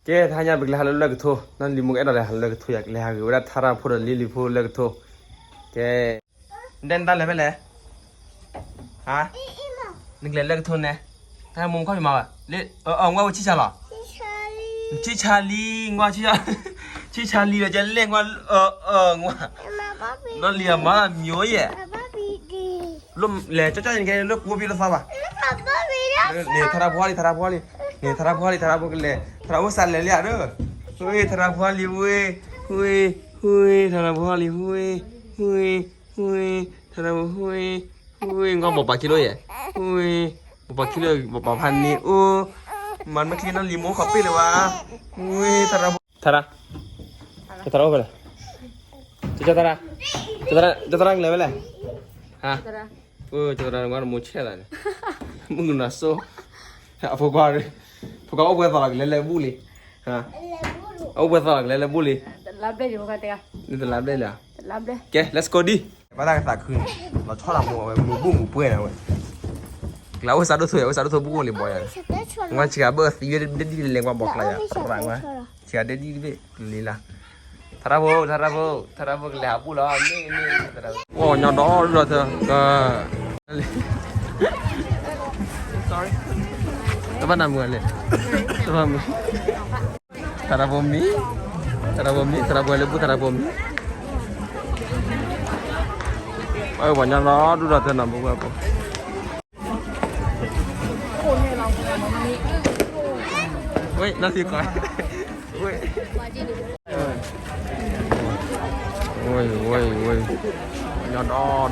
ကဲ တဟါညါပကလဲၤဟးလၢလၢၢ်ကထိ, နီၢ်လံၤမူကအဲၣ်ဒိးလဲၤဟးလၢလၢၢ်ကထိယၤ, ကလဲၤဟးဂ့ၤဝဲဒၣ်ထါရၣ်ဖိဒီးလံလံၤဖိလၢလၢၢ်ကထိ. ကဲ, နတဲနတၢ်လဲၤဖဲလဲၣ်, ဟါ, နကလဲၤလၢၢ်ကထိန့ၣ်, တၢ်မူမခီၣ်ဖံးမၤဘၣ်, လၢ, အၢ, အၢ, ငွၢ်ဝဲဆံၣ်ဆါလီၤ, ဆံၣ်ဆါလံ, ငွၢ်ဆံၣ်ဆါ, ဆံၣ်ဆါလံဒီးကဲလဲၣ် ငွၢ်, အၢ, အၢ, ငွၢ်, နီၢ်လံၤအမါမံၤယဲၢ် လဲၤကၠီကၠီန့ၣ်ကဲလၢပူၤဖံးလၢသီဘၣ်, န့ၣ် ထါရၣ်ဖိလံ ထါရၣ်ဖိလံ, န့ၣ် ထါရၣ်ဖိလံ ထါရၣ်ဖိကလဲၤ, ထါရၣ်ဖိစးလဲၤလံဧါဒီး, ဝ့ၢ် ထါရၣ်ဖိလံ ဝ့ၢ်, ဝ့ၢ်, ဝ့ၢ် ထါရၣ်ဖိလံ ဝ့ၢ်, ဝ့ၢ်, ဝ့ၢ်, ထါရၣ်ဖိ ဝ့ၢ်, ဝ့ၢ် ငီၢ်ဘီၣ်ပာ်ခံလိယဲၢ်, ဝ့ၢ်, ဘီၣ်ပာ်ခံလိ ဘီၣ်ပာ်ဖးန့ၣ်အိၣ်, မၤမ့ၢ်ချ့နီၢ်လံၤမိၢ်ခီပ့ၢ်လၢၤဝဲ, ဝ့ၢ် ထါရၣ်ဖိ ထါရၣ်, ထါရၣ်အိၣ်ဖဲလဲၣ်, ကၠီသရၣ်, ကၠီသရၣ်ကလဲၤဖဲလဲၣ်, ဟါ, ကၠီသရၣ်ဝဲတမိၢ်ဆဲၣ်သးန့ၣ်, မုၢ်ကနီၤစိ, အဖိခွါ, ဖိခွါအိၣ်ပှဲၤသီလီၤ ကလဲၤလဲၤဘူၣ်လံ, အိၣ်ပှဲၤသီလီၤ ကလဲၤလဲၤဘူၣ်လံ, နတလါဘျဲၣ်လံဧါ, ကဲ let's go ဒံး, ဘၣ်တၢ်ကသးခုန့ၣ်, လီၤဆီလီၤမူဝဲ မူဘူၣ်မူပှဲၤန့ၣ်ဝဲ, ကျါအိၣ်စးဒိၣ်သိ အိၣ်စးဒိၣ်သိ ဘူၣ်အိၣ်လံဘီယၤ, ဝဲဆံးကဘၢၣ်သံဝဲဒ်ဒ်လဲၤကွၢ်ဘီကျါယၤ, ဆံးကဒ်ဒ်ဘ့ၣ်လံလံလံ, ထါရၣ်ဖိ ထါရၣ်ဖိ ထါရၣ်ဖိကလဲၤဟးဘူၣ်လီၤ, မ့ၢ်မ့ၢ်, ဝဲညီဒီဒူၣ်ဒီထၢ, တဘၣ်နၤမုာ်လဲၣ်, တဘၣ်မုာ်, ထါရၣ်ဖိမံ, ထါရၣ်ဖိမံ ထါရၣ်ဖိလၢဘူၣ် ထါရၣ်ဖိမံ, ပှၤညီဒီဒူၣ်ဒီထၢနီၤ ပှၤပှၤ ဝ့ၢ် နီၢ်သံကွၢ်, ဝ့ၢ်, ဝ့ၢ်, ဝ့ၢ်, ညီဒီဒူၣ်ဒီထၢ ပှၤ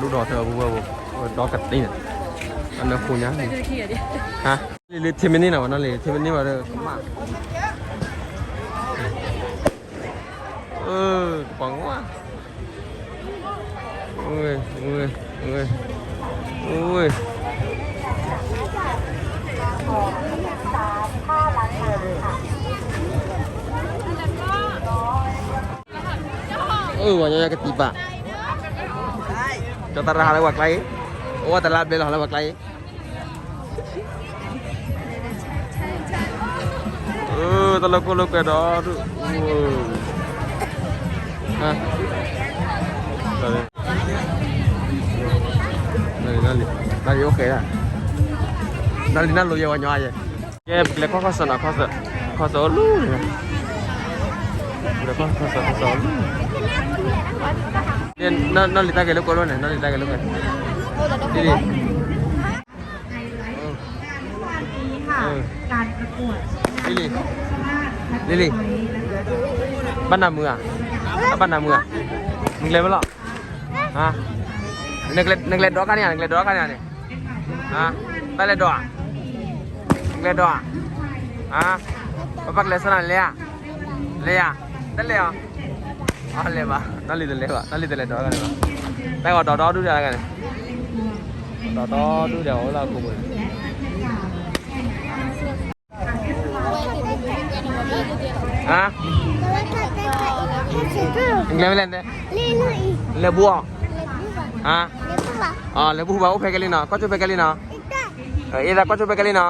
ပှၤ, ဒီကတ့ၢ်န့ၣ်, အနၢ်ဃိညါ, ဟါ, လံလံထံမ့ၢ်န့ၢ်နီၤ ဝဲနီၢ်လံၤ ထံမ့ၢ်န့ၢ်ဘၣ်ဒီးကမၣ်, ကပၤငါ, ဝ့ၢ်, ဝ့ၢ်, ဝ့ၢ်, အၢ ပှၤညီကတံၢ်ပာ်, ကၠီသရၣ်ဟးလၢပှၤကျါအံၤ, အိၣ်ဝဲတလါဘျဲလီၤ ဟးလၢပှၤကျါအံၤ တၢ်လၢခိၣ်လၢကွဲဒီး, နလံၤအိၣ်ဃဲၤ, နလံၤနၢ်လိၤယဲၢ်ဝဲညီယဲၢ်, ကဲ ပကလဲၤကွၢ်ခီၣ်စၢၤနီၤ, ခီၣ်စၢၤအိၣ်လၢန့ၣ်, ပကလဲၤကွၢ်ခီၣ်စၢၤ ခီၣ်စၢၤအိၣ်လၢ, နလံၤတၢ်ဂဲၤလိာ်ကွဲလိာ်န့ၣ်, နလံၤတၢ်ဂဲၤလိာ်ကွဲ, လံၤလံၤ လံၤလံၤ, လံၤလံၤ, ဘၣ်နၤမုာ်ဧါ, ဘၣ်နၤမုာ်ဧါ, နကလဲၤဖဲလဲၣ်, နကလဲၤဒိးခါန့ၣ်ဧါ, နကလဲၤဒိးခါန့ၣ်ဧါန့ၣ်, တၢ်လဲၤဒိးဧါ, နကလဲၤဒိးဧါ, ပပၢ်ကလဲၤဆၢနၤလဲၤဧါ, လဲၤဧါ, တလဲၤအီၤ, အလဲၤဘၣ်, နီၢ်လံၤတလဲၤဘၣ်, နီၢ်လံၤတလဲၤဒိးခါန့ၣ်ဘၣ်, တၢ်ဂီၤဒီးဒီဒူၣ်ဒၣ်ဂၤန့ၣ်, ဒီးဒီဒူၣ်ဒၣ်အိၣ်လၢအခိၣ်ပူၤန့ၣ် ဟါ, လဲၤဖဲလဲၣ်န့ၣ်, လဲၤဘူၣ်အီၤ, ဟါ, လဲၤဘူၣ်ဘၣ် အိၣ်ဖဲကလံနီၤ, ကီၢ်ကၠိဖဲကလံနီၤ, အ့ၣ်သး ကီၢ်ကၠိဖဲကလံနီၤ,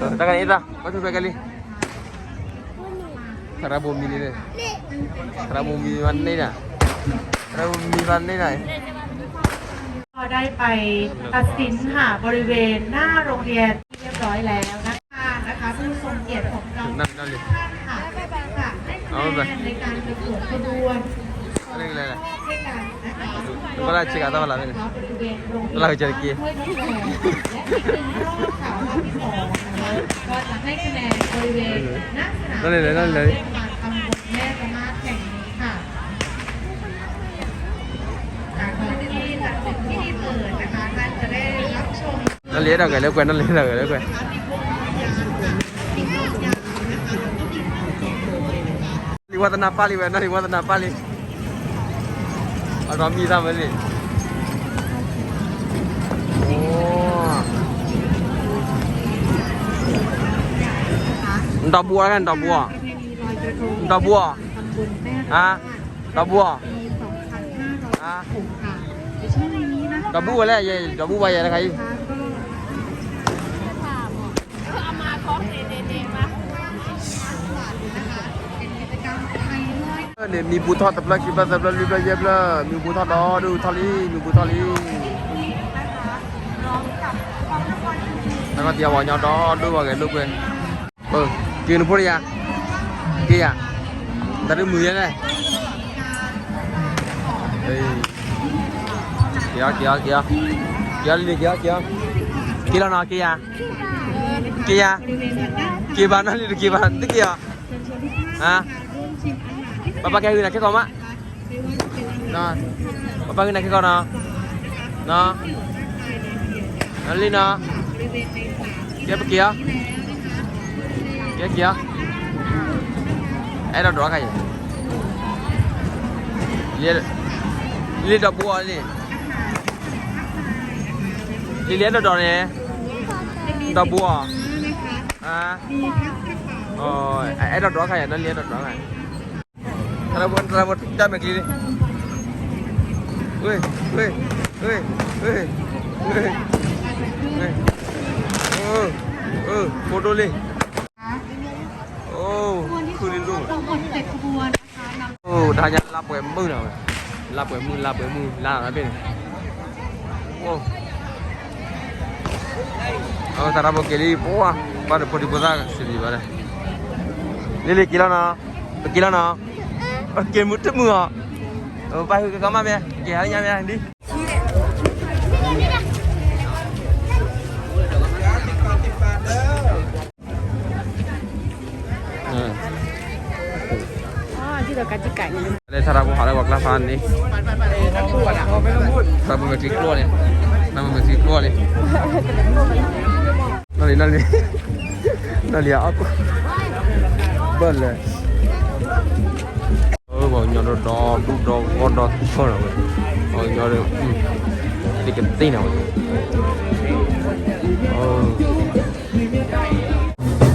တၢ်ကန့ၣ်အ့ၣ်သး ကီၢ်ကၠိဖဲကလံ, ထါရၣ်ဖိမံန့ၣ်, ထါရၣ်ဖိမံဘၣ်န့ၣ်ဒၣ်, ထါရၣ်ဖိမံဘၣ်န့ၣ်ဒၣ် ก็ได้ไปตัดสินค่ะบริเวณหน้าโรงเรียนเรียบร้อยแล้วนะคะนะคะผู้ทรงเกียรติของเรา นั่นนั่นเลย ค่ะค่ะให้คะแนนในการประกวดขบวน นั่นเลย ด้วยกันนะคะ ก็ได้เช็คเอาตลอดเลย บริเวณโรงเรียนบ้านห้วยน้ำแหลมและเป็นรอบค่ะรอบที่สองนะคะก็จะให้คะแนนบริเวณหน้าสนามกีฬาเทศบาลตำบลแม่ระมาดแห่งนี้ค่ะ နီၢ်လံၤတၢ်ဂဲၤလိာ်ကွဲ နီၢ်လံၤတၢ်ဂဲၤလိာ်ကွဲ, လံၤဝဲသနၢ်ပၢ်လံဝဲ နီၢ်လံၤဝဲသနၢ်ပၢ်လံ, အဒီးမံသးဝဲလံ, ဒီဘူအီၤ ဒီဘူအီၤ, ဒီဘူအီၤ, ဟါ, ဒီဘူအီၤ, ဟါ, ဒီဘူဝဲလဲၣ်, ဒီဘူဝဲယဲတခါအံၤ, အမၤခီၣ်န့ၣ်န့ၣ်န့ၣ်မး န့ၣ် မံပူၤထီၣ်တဖျၢၣ်ခံဖျၢၣ်သၢဖျၢၣ်လွံၢ်ဖျၢၣ်ယဲၢ်ဖျၢၣ် မံပူၤထီၣ်ဒီဒူၣ်ထီၣ်လံ မံပူၤထီၣ်လံ. တၢ်ကီတံၢ်ဝဲညီဒီဒူၣ်ဝဲဂဲၤလိာ်ကွဲ က့ၤနဖိတယၤ က့ၤယၤ တၢ်ဒုးမုာ်ယဲလဲၣ် က့ၤအီၤ က့ၤအီၤ က့ၤအီၤ က့ၤအီၤလံ က့ၤအီၤ က့ၤအီၤ က့ၤလီၤနီၤ က့ၤယၤ က့ၤယၤ က့ၤဘၣ်နီၤလံ တက့ၤဘၣ် တက့ၤအီၤ ပၢ်ပၢ်ကဲဂုာ်နၤခဲကီၢ်မး ပၢ်ပၢ်ဂုာ်နၤခဲကီၢ်နီၤ နီၤ နီၤလံနီၤ ကဲပက့ၤအီၤ ကဲက့ၤအီၤ အဲၣ်ဒိးဒိးခါအံၤ လံဒီးဘှီလံ လံလံအဲၣ်ဒိးဒိးန့ၣ် ဒီးဘှီ အဲၣ်ဒိးဒိးခါအံၤ နီၤလံအဲၣ်ဒိးဒိးခါ တၢ်ဘိတၢ်မဲာ်ချံလံ ဝ့ၢ် ဝ့ၢ် ဝ့ၢ် ဝ့ၢ် ဝ့ၢ် ဖိဒိၣ်လံ အိၣ် ခုၣ်လံလိၣ် အိၣ် တဟါညါလါပှဲၤမုၢ်နီၤဝဲ လါပှဲၤမုၢ် လါပှဲၤမုၢ် လါလီၤဘ့ၣ်န့ၣ် အိၣ် အတၢ်ဘိက့ၤလံ ပှၤ ပှၤတဖိဒံဖိသၣ်စံးဘၣ်ဒီး လံလံက့ၤလီၤနီၤ ပက့ၤလီၤနီၤ ပက့ၤမုာ်တမုာ်အီၤ ပၢ်ဟုကကီမးမ့ၢ် က့ၤဟါညါမ့ၢ်ဒ် လၢထါရၣ်ဖိဟးလၢပှၤကျါဖးန့ၣ် သရၣ်ဖိမဲာ်ချံကျိန့ၣ် သရၣ်ဖိမဲာ်ချံကျိန့ၣ် နီၢ်လံ နီၢ်လံ နီၢ်လံအီၣ်ကိၣ် ဘၢၣ်လၢ ပှၤကညီဒီးဒီဒူၣ်ဒီဂီၢ်ဒီထီၣ်နီၤဝဲ ပှၤကညီဒီး သ့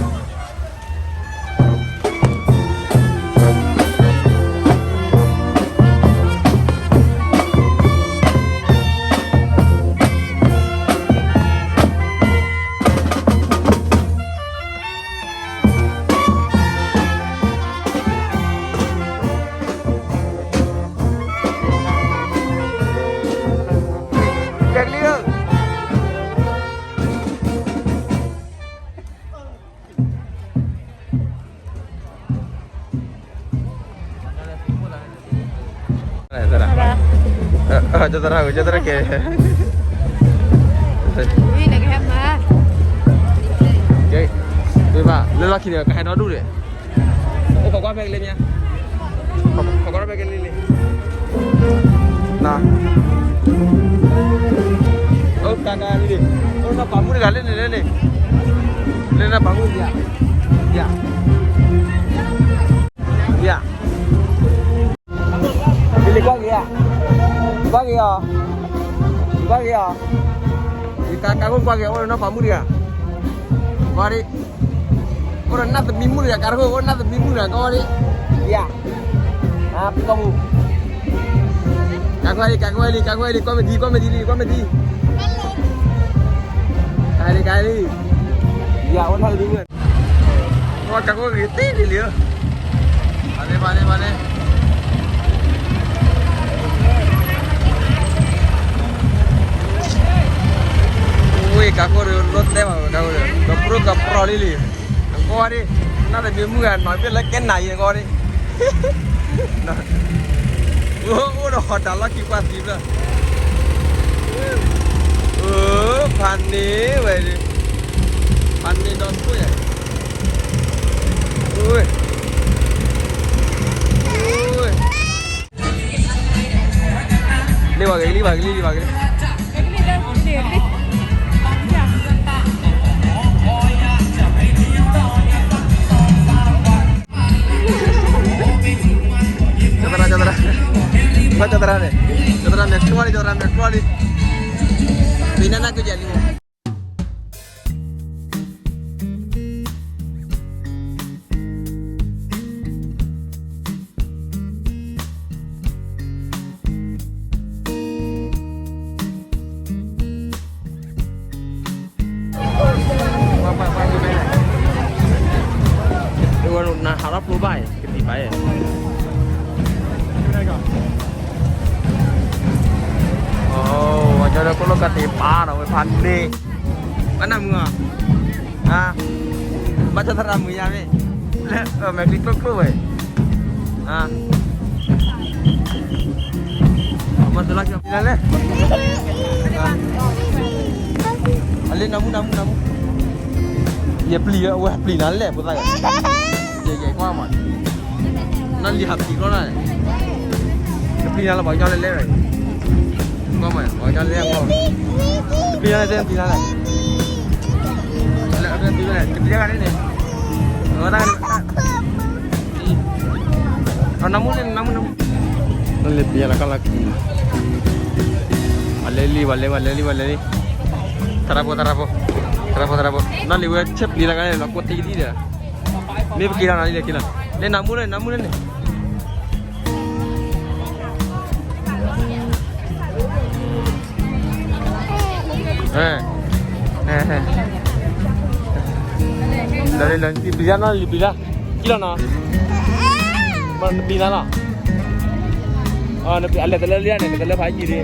ကသ့ၣ်နီၤဝဲ ကဲကလံဧၢ သရၣ် သရၣ် ကဲ ကဲ ဝံၤဘၣ် လၢလီၢ်ခံန့ၣ် ကဟဲဒီဒူၣ်ဒီး အိၣ်ခိးကွၢ်ဖဲကလံမ့ၢ် ခိးကွၢ်ဖဲကလံလံ န အိၣ်ကကလံလံ အိၣ်နီၢ်ပၤမုၣ်တဂၤလၢန့ၣ်လၢန့ၣ် လၢနီၢ်ပၤမုၣ်ယၤ ယၤ ယၤ လံလံကွၢ်က့ၤဧါ ကွၢ်က့ၤအီၤ ကွၢ်က့ၤအီၤ ယကကကွၢ်က့ၤ အိၣ်နီၢ်ပၤမုၣ်တဂၤ ကွၢ်ဒံး အိၣ်ဒီးနၢ်သမံမုၣ်တဂၤ ကါတခိၣ် အိၣ်နၢ်သမံမုၣ်တဂၤ ကီဒံး ယၤ အပကီၢ်ပူၤ ကါကွၢ်လံ ကါကွၢ်လံ ကါကွၢ်လံ ကွၢ်မ့ၢ်ဒံ ကွၢ်မ့ၢ်ဒံ ကွၢ်မ့ၢ်ဒံ ကါလံ ကါလံ ယၤအိၣ်ထီၣ်ဒံးမုၢ် ပှၤကါကွၢ်ဂ့ၤတ့ၢ်လံလံဧၢ မၤန့ၢ် မၤန့ၢ် မၤန့ၢ် ဝ့ၢ်ကါခိၣ်ဒီး လိၣ်တဲဘၣ်ဝဲကါခိၣ်ဒီး ကပြုၢ်ကပြီၤလံလံ နကွၢ်ဒံး နၢ်သမံမုၣ်ဂၤ နီၢ်ဘ့ၣ်လၢကဲနၤယဲနကွၢ်ဒံး အိၣ်ဒီးဟီၣ်တၢ်လီၢ်ခံပှၢ်သံဖျၢၣ် ဖးန့ၢ်ဝဲဒၣ် ဖးန့ၢ်ဒီးဆိၣ်ယဲ လံဘၣ်က့ၤ လံဘၣ်က့ၤ လံဘၣ်က့ၤ ကၠီသရၣ် ကၠီသရၣ် ကၠီသရၣ်န့ၣ် ကၠီသရၣ်မဲာ်ချီလံ ကၠီသရၣ်မဲာ်ချီလံ မ့ၢ်နၢ်နၢ်ကယၤလံ နဟးထီၣ်ဖျိဘၣ်အံၤ ကသံၣ်ဘၣ်အံၤ အိၣ် ကၠီဒီးကိၣ်လိၣ်ကးတ့ၢ်ပာ်ဒီးဝဲဖးန့ၣ်, ဘၣ်နၢ်မုာ်အီၤ, ဘၣ်ဆၣ်သရၣ်မုာ်ယါမ့ၢ်, လၢမဲာ်ချံကျိၣ်ကျိၣ်ဝဲ, မၤတလီၤကၠီပျံၤနၤလဲၣ်, အလၢနမူနမူနမူ, ယပျံၤအဝဲပျံၤနၤလဲၣ် ဖိသၣ်ဂၤ, ယဲယဲကွၢ်မး နီၢ်လံၤဟးပျံၤကျီနၤ, နပျံၤနၤလၢပှၤကညီလဲၣ်လဲၣ်, ကွၢ်မး ပှၤကညီလဲၣ်လဲၣ်, နပျံၤနၤလဲၣ် နပျံၤနၤလဲၣ်, နပျံၤနၤလဲၣ်, နပျံၤနၤလဲၣ်, နမူန့ၣ် နမူန့ၣ်, နလံၤပျံၤနၤလၢကီၢ်လၢကံ, ပှၤလဲၤလံ ပှၤလဲၤ ပှၤလဲၤလံ ပှၤလဲၤလံ, သရၣ်ဖိ သရၣ်ဖိ သရၣ်ဖိ သရၣ်ဖိ, နီၢ်လံၤဝဲဆဲးပျံၤလၢကါန့ၣ် လီၤကိးတ့ၢ်ဒံးဒီး, မ့ၢ်ပက့ၤလီၤနၤလံ လဲၤက့ၤလီၤ, လဲၤနမူန့ၣ် နမူန့ၣ်န့ၣ် လၢလၢလၢ ပျံၤတၢ်နီၢ်လံၤပျံၤတၢ်, ကံၣ်လီၤနီၤ, နပျံၤနၤလီၤ, အလဲၤတလၢလံန့ၣ် နတလၢဖးယံာ်ဒံး,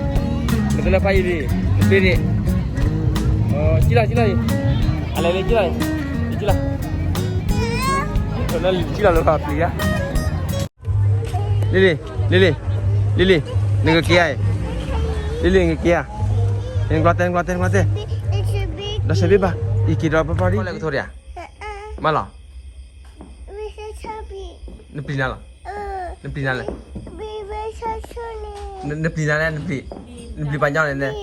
နတလၢဖးယံာ်ဒံး, နပျံၤဒံး, ကံၣ်လီၤ ကံၣ်လီၤအံၤ, အလဲၤလံကံၣ်လီၤအံၤ, ကံၣ်လီၤ, ကံၣ်လီၤလၢဖးပျံၤဧါ လံလံ, လံလံ, လံလံ, နကက့ၤဧါအံၤ, လံလံ နကက့ၤဧါ, နကျီတဲ နကျီတဲ နကျီတဲ, ဒီးစဲးဘ့ၣ်ဘၣ်, ယက့ၤဒီးပပှၤဒ်လဲၣ်ကထိဒံးဧါ, မၤလီၤ, နပျံၤနၤလီၤ, နပျံၤနၤလဲၣ်, နပျံၤနၤလဲၣ်, နပျံၤ, နပျံၤပှၤညီန့ၣ်န့ၣ်,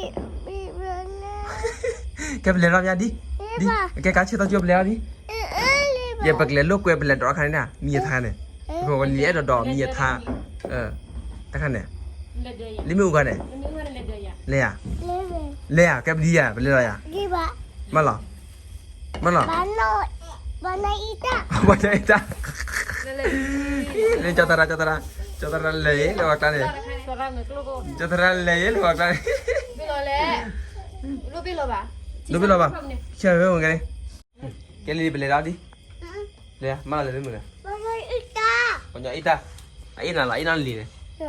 ကဲပလဲၤထီၣ်မးဒ်, ဒ်, ကဲကါဆ့ၣ်သီကၠိပလဲၤထီၣ်ဒ်, ယဲပကလဲၤလိာ်ကွဲပလဲၤဒိးအခါန့ၣ် မံယထါန့ၣ်, ပလံၤအဲၣ်ဒိးဒိးမံယထါ, တခါန့ၣ်, လံမ့ၣ်အူခါန့ၣ်, လဲၤယၤ, လဲၤယၤ ကဲပဒံယၤ ပလဲၤလီၤယၤ, မၤလီၤ, မၤလီၤ, ဘၣ်နအံတၢ်, ကၠီသရၣ်, ကၠီသရၣ်, ကၠီသရၣ်လဲၤလၢပှၤကျါန့ၣ်, ကၠီသရၣ်လဲၤလၢပှၤကျါန့ၣ်, ဒိးဘ့ၣ်လီၤဘၣ်, ဆဲးဝဲဝံၤကဲန့ၣ်, ကဲလံ ပလဲၤဒၣ်ဒ်, လဲၤ မၤလီၤလဲၤလၢမုာ်လဲၣ်, ပှၤညီအ့ၣ်တၢ်, အအ့ၣ်နၤလီၤ အအ့ၣ်နၤလံၤန့ၣ်, ပှၤပျံၤ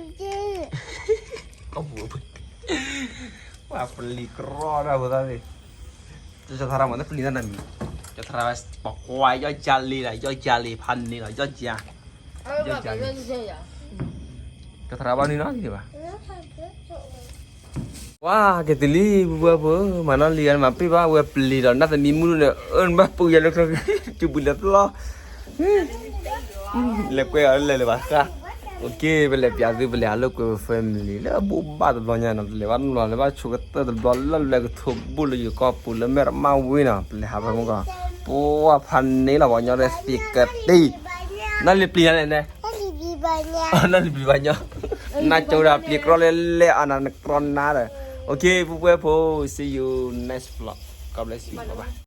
ကြီဒၣ်ဖိသၣ်သ့ၣ်, ကၠီသရၣ်မၤတပျံၤတၢ်နီတမံၤ, ကၠီသရၣ်ဝဲ ပှၤကွၢ် ယီၢ်ကၢလံလီၤ ယီၢ်ကၢလံ ဖးန့ၢ်လီၤ ယီၢ်ကၢ, ယီၢ်ကၢလံ, ကၠီသရၣ်ဘၣ်နုၤနီတဂ့ၤဘၣ် ဝါ ကဲတုၤလံ ပှၤဖိ မၤနီၢ်လံၤဂၤန့ၣ် မၤပ့ၢ်ဘၣ်ဝဲပျံၤဒီး နၢ်သမံမုၢ်ဒိၣ်န့ၣ် အၢ နဘၣ်ပူၤယၤလၢချၢ စုပူၤလၢပျီ လဲၤကွဲအီၤလၢလဲၤဘၣ်ဃး, အိၣ်က့ ပလဲၤပျးသု ပလဲၤဟးလိာ်ကွဲ family လၢအဘူးဘၣ်တဘျီညါနီၤ ပလဲၤဘၣ်နုာ်လီၤ လဲၤဘၣ်ဆိကတၢၢ်တဘျီလၢလဲၤကထိးဘူးလၢယိၤကီၢ်ပူၤလၢမဲၢ်ရမၣ်ဝ့ၢ်နီၤ ပလဲၤဟးဖဲမုၢ်ကီၢ် ပှၤဖးန့ၢ်လီၤ ပှၤကညီရဲသံကတ့ၢ် နီၢ်လံၤပျံၤနၤလဲၣ်န့ၣ် နီၢ်လံၤပျံၤဘၣ်ညီ, နၢ်ကၠိဒၣ်ပျံၤကြီလၢလဲၣ်အါနၤနကြီနါဒီး, အိၣ်က့ ပှၤဖိ see you next vlog, God bless you, bye bye.